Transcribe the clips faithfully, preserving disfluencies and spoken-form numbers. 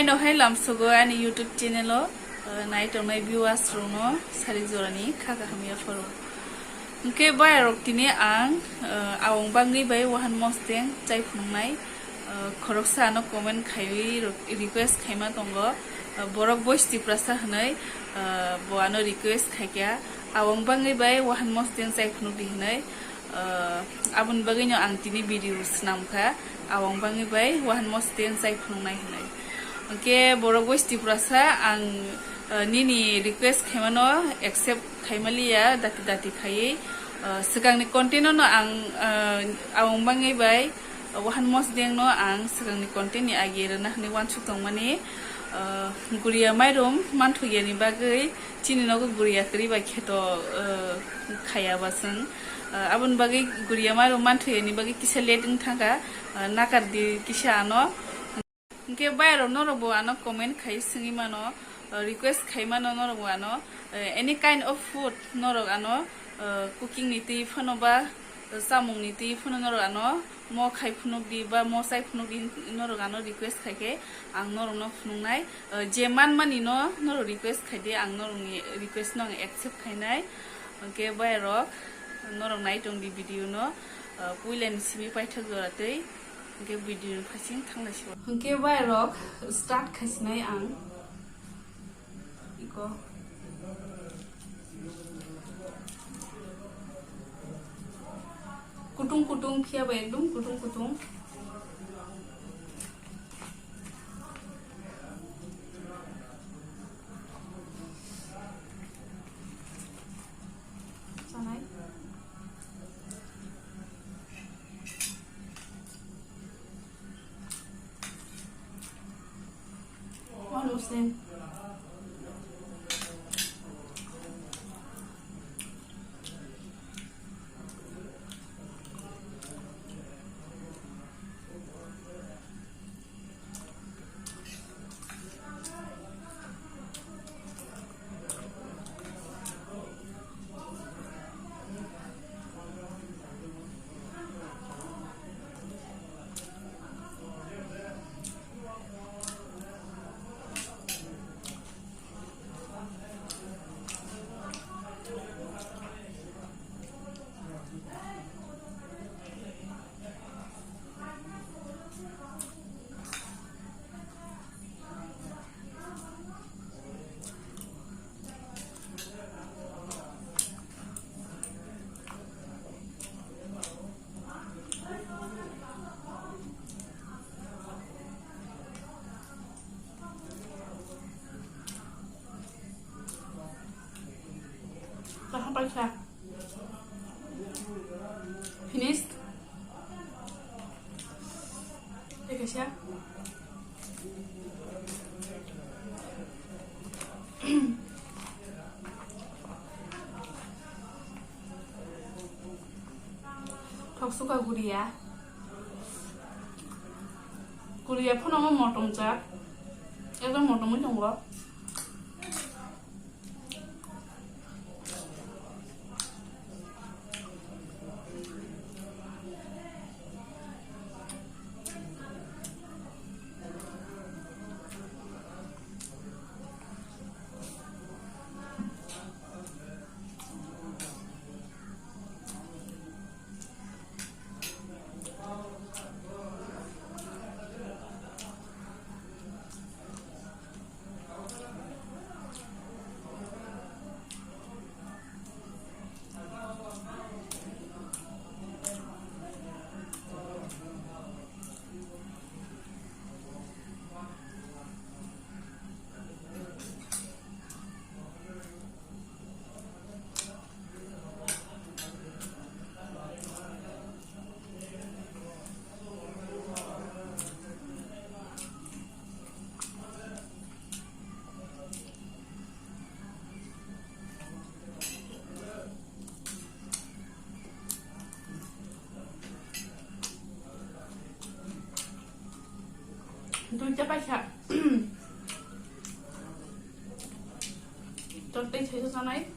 Ano hai lamsogo ani YouTube channel o, eh, nai tongnai viewers rokno sari jorani kha kaham yapharo. Hwnkhe bayarok tini ang, eh, awang bangwi bai wahan mosteng chai phunuknai, eh, khoroksa ano comment khaiwi rok-, request khaima tongo, eh, borok boys Tiprasa hwnwi, eh, bo ano request khaikha, awang bangwi bai wahan mosteng chai phunukdi hwnwi. Ah, aboni bagwino ang tini video swnamkha, awang bangwi bai wahan mosteng chai phunuknai hwnwi. Hwnkhe borok boys Tiprasa ang, ah, nini request khaimano accept khaimaliya, dati dati khaiwi. Ah, swkangni content-o no ang, ah, awang bangwi bai wahan mostengno ang swkangni content-ni age rwna hwnwi uansuk tongmani. Ah, guriya mairum manthogyani bagwi chini nogo guriya kwrwi bai kheto, ah, khaya ba chwng. Ah, aboni bagwi guriya mairum manthoyani bagwi kisa late wng thangkha, ah, nakardi kisa ano. Hwnkhe bayarok norokbo ano comment khai swngwi mano, ah, request khai mano norokbo ano, eh, any kind of food norok ano, ah, cooking ni twi phano ba, ah, chamung ni twi phano norok ano mo khai phunukdi ba mo chai phunukdi norok ano request khaikhe ang norokno phunuknai, ah, je manmani no norok request khaidi ang norokni request no ang accept khainai. Hwnkhe bayarok norok nai tongdi video no, ah, puilani simi paithak jora twi, hwnkhe video ni phasing thanglai si. Hwnkhe bayarok start khaisinai ang iko kutung kutung phiya bai ekdom kutung kutung. Chanai. One Muslim. Kaham paisa. Finish. Tei kaisa. Thok suka guriya. Guriya phano mo motom jak. Ekdom motom wng tongo. Duita paisa. Tor tei saisa sanai.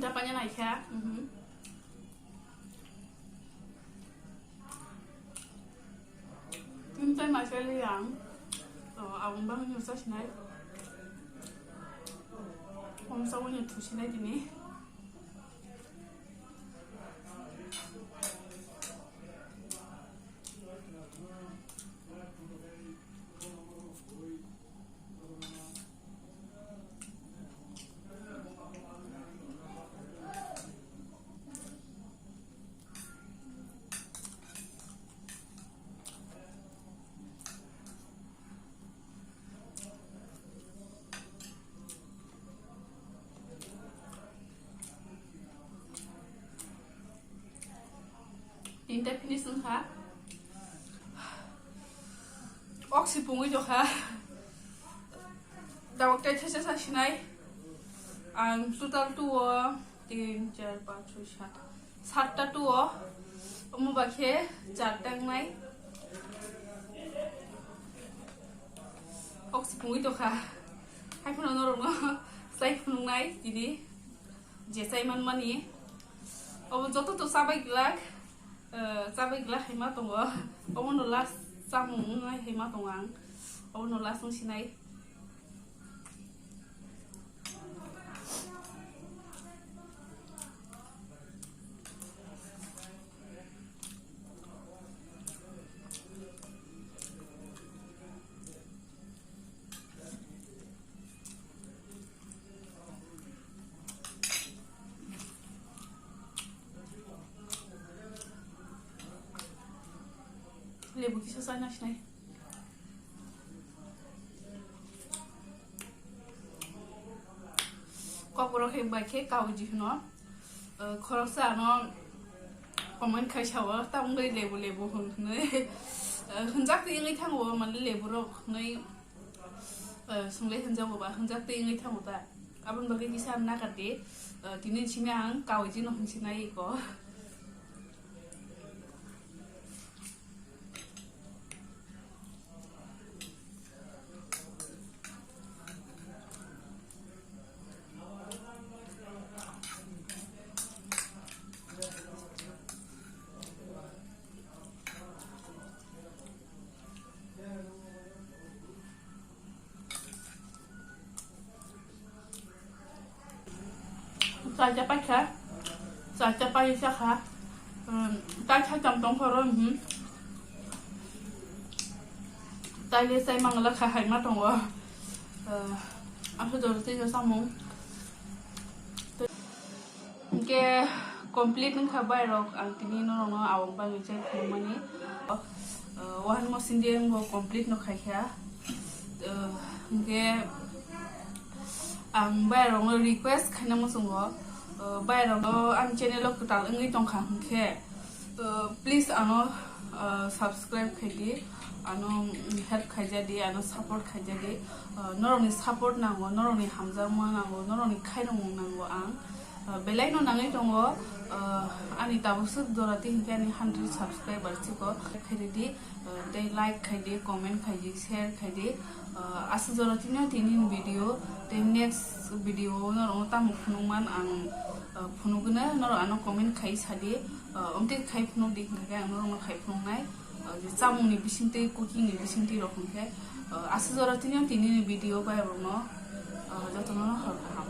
Japanya naikha. Mhm. Tini tai maisali ang. Oh, abang bang ni usa sinai. Om sa wani tu sinai tini. Tinta finish wngkha. Oksi pungwi tokha. Tabuk tei thesa sa sinai. Ang total two o tin, char, panch, choi, sat. Satta two o. Omo bakhe charta wngnai. Oksi pungwi tokha. Haiphano norokno chai phunuknai tini. Je chai manmani, obo joto to chabai glak, eh, chabai glak hai ma tongo. Obono last chamung wngnai hai ma tongo ang. Obono last wng sinai. Lebu kisa chana sinai. Kokborok hai bai khe kaui di hwno. Eh, khoroksa ano comment khai sao, tamungwi lebu lebu hwn hwnwi. Eh, hwnjak twi wngwi thango, mane lebu rok hwnwi, eh, swngwi hwnjago ba, hwnjak twi wngwi thango ta. Aboni bagwi kisa ang nakardi, eh, tini simi ang kaui jino hwnsinai iko. Chai chapai kha, chai chapai sa kha, um, tai thai tam tong phoro, mhm. Tai le chai mangla kha hai ma tongo. Uh, aswk jora tei samung. Hwnkhe complete wngkha bairok, ang tini norokno awang bagwi chai phunukmani. Uh, one mo sindi ang bo complete no khaikha. Uh, hwnkhe ang bairokno request khaina muchungo, uh, bairokno ani channel o kwtal wngwi tongkha hwnkhe, uh, please ano, uh, subscribe khaidi, ano help khaijadi, ano support khaijadi. Uh, norokni support nango, norokni hamjakma nango, norokni khairokmung nango ang. Uh, belai no nangwi tongo, uh, ani tabuk swk jora tei hinkhe ani hundred subscriber chiko. Khairidi, uh, tei like khaidi, comment khaidi, share khaidi. Uh, aswk jora tini tini video, tei next video o norokno tamo phunukman ang, uh, phunukgwno, norok ano comment khai sadi, uh, omtwi khai phunukdi hinkhe ang norokno khai phunuknai. Uh, je chamungni bisingtwi, cooking ni bisingtwi rok hinkhe, uh, aswk jora tini tini video bai rokno, uh, jotono hor kaham.